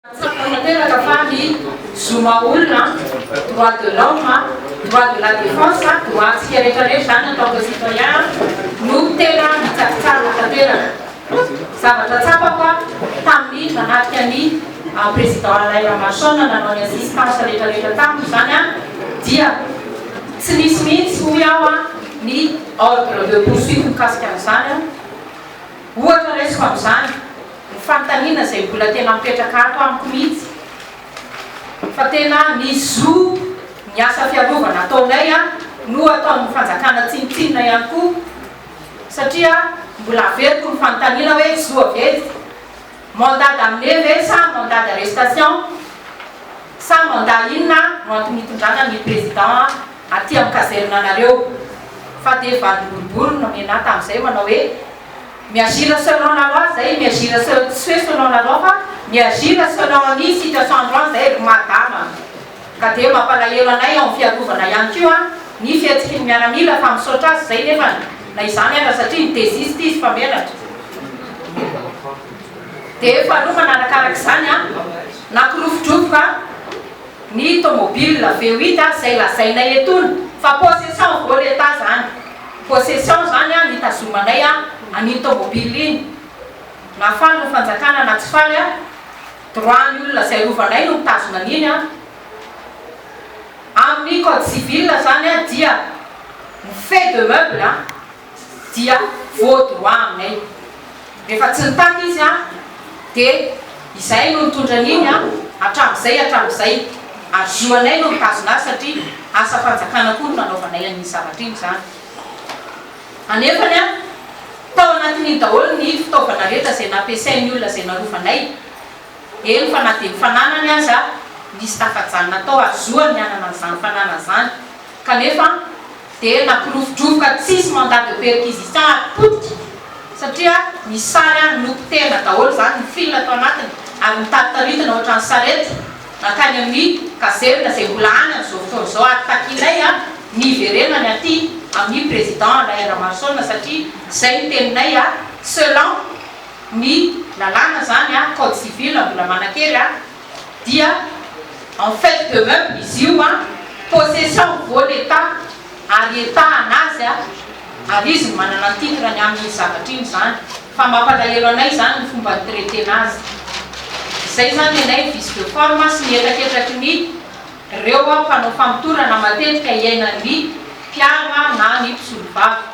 Tsapa tanteraka fa ny zo maha olona, droit de l'homme, droit de la défense, droit antsika rehetra rehetra izany en tant que citoyen no tena nitsakitsahana tanteraka. Zavatra tsapako tamin'ny nanatrika ny président Alain Ramaroson nanao ny assistance rehetra rehetra taminy izany dia tsy nisy mihitsy hoy aho ny ordre de poursuite mikasika an'izany. Ohatra raisiko amin'izany ny fanontaniana izay mbola tena mipetraka ato amiko mihitsy fa tena ny zo ny asa fiarovana ataonay no ataon'ny fanjakana tsinontsinona ihany koa satria mbola averiko ny fanontaniana hoe zo avy aiza? Mandat d'amener ve sa mandat d'arrestation sa mandat inona no antony hitondrana ny président aty amin'ny caserne anareo? Fa dia valiny boribory no nomena ahy tamin'izay manao hoe Mi-agir selon la loi zay, mi-agir selon, tsy hoe selon la loi fa mi-agir selon ny situation androany zay ry madama. Ka dia mampalahelo anay ao amin'ny fiarovana ihany koa ny fihetsiky ny miaramila fa misaotra azy zay nefany na izany aza satria ni-desiste izy fa menatra. Dia faharoa manarakaraka izany an, nakirovidrovoka ny tomobile V8 izay lazainay etoana fa possession vaut l'etat zany. Possession zany an nitazomanay an'iny tomobile iny na faly ny fanjakana na tsy faly an, droit ny olona izay arovanay no mitazona an'iny an. Amin'ny code civil zany an dia ny fait de meuble an dia vaut droit aminay. Rehefa tsy nitaky izy an dia izay no nitondra an'iny an hatramin'izay hatramin'izay ary zo anay no mitazona azy satria asa fanjakana koa no nanaovanay an'iny zavatra iny izany. Anefany an tao anatin'iny daholo ny fitaovana rehetra izay nampiasain'ny olona izay narovanay, eny fa na dia ny fananany aza nisy tafajanona tao ary zoany ny hanana an'izany fananany izany kanefa dia nakirovidrovoka tsisy mandat de perquisition ary potika satria ny sary any nopotehina daholo izany ny fil tao anatiny ary nitaritaritina ohatran'ny sarety nankany amin'ny caserne izay mbola any amin'izao fotoana izao ary takinay ny hiverenany aty amin'ny président Alain Ramarosaona satria izay ny teninay selon ny lalàna izany code civil mbola manan-kery dia en fait de meuble izy io an, possession vaut l'etat ary etat anazy an, ary izy no manana ny titre ny amin'iny zavatra iny izany, fa mampalahelo anay izany ny fomba ni-traiter-na azy. Izay izany ny anay vice de forme sy ny hetraketraky ny reo mpanao famotorana matetika iainan'ny mpiaro na ny mpisolovava.